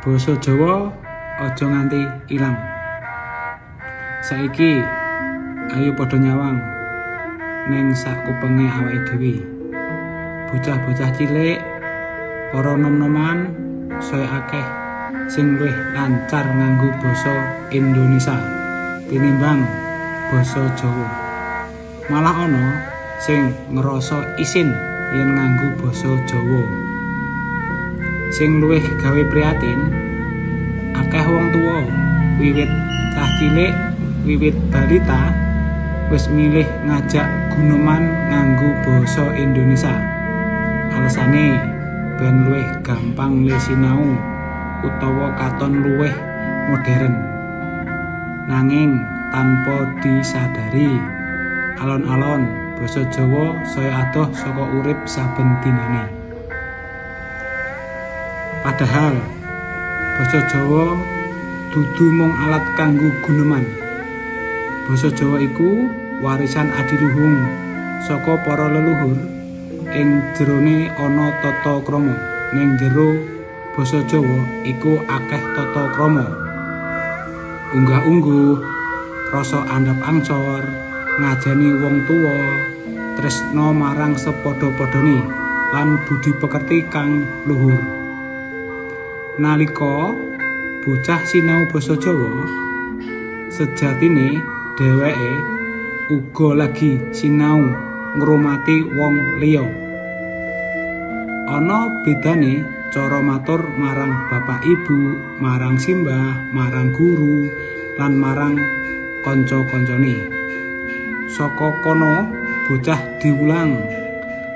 Basa Jawa aja nganti ilang. Saiki ayo padha nyawang ning sak kupenge awake dhewe. Bocah-bocah cilik, para nom-noman saya akeh sing luwih lancar nganggo basa Indonesia tinimbang basa Jawa. Malah ana sing ngrasa isin yen nganggo basa Jawa. Sing luwih gawe prihatin, akeh wong tuwa wiwit cah cilik, wiwit balita wis milih ngajak guneman nganggo basa Indonesia. Alesane ben luwih gampang le sinau utawa katon luwih modern. Nanging tanpa disadari, alon-alon basa Jawa saya adoh saka urip saben dinane. Padahal basa Jawa dudu mung alat kanggo guneman. Basa Jawa iku warisan adiluhung saka para leluhur ing jerone ana tata krama. Ning jero basa Jawa iku akeh tata krama. Unggah-ungguh, rasa andhap angsor, ngajeni wong tuwa, tresna marang sepadha-padhane lan budi pekerti kang luhur. Nalika bocah sinau basa Jawa, sejatine dheweke uga lagi sinau ngrumati wong liya. Ana bedane cara matur marang bapak ibu, marang simbah, marang guru, lan marang kanca-kancane. Saka kono bocah diwulang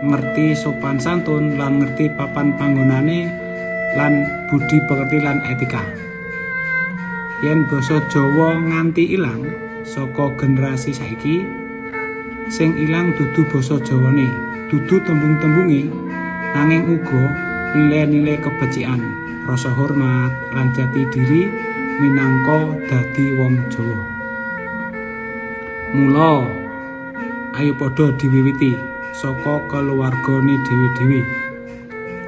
ngerti sopan santun lan ngerti papan panggonane lan budi pekerti lan etika. Yen basa Jawa nganti ilang saka generasi saiki, sing ilang dudu basa Jawane, dudu tembung-tembunge, nanging uga nilai-nilai kebecikan, rasa hormat lan jati diri minangka dadi wong Jawa. Mula ayo padha diwiwiti saka keluargane dhewe-dhewe.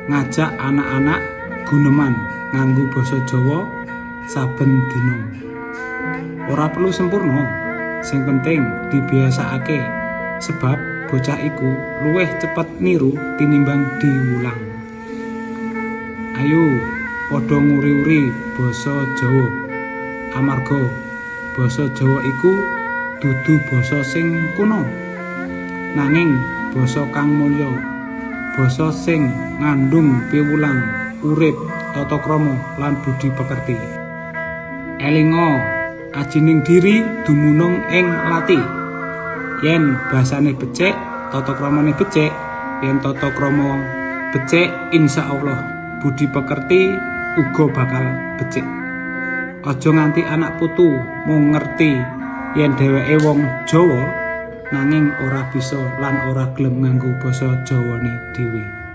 Ngajak anak-anak guneman nganggo basa Jawa saben dina. Ora perlu sempurna, sing penting dibiasakake sebab bocah iku luwih cepet niru tinimbang diwulang. Ayo padha nguri-uri basa Jawa. Amarga basa Jawa iku dudu basa sing kuno, nanging basa kang mulya, basa sing ngandung piwulang urip, tata krama lan budi pekerti. Elinga, ajining diri dumunung ing lathi. Yen basane becik, tata kramane becik, yen tata krama becik, insyaallah budi pekerti uga bakal becik. Aja nganti anak putu mung ngerti yen dheweke wong Jawa nanging ora bisa lan ora gelem nganggo basa Jawane dhewe.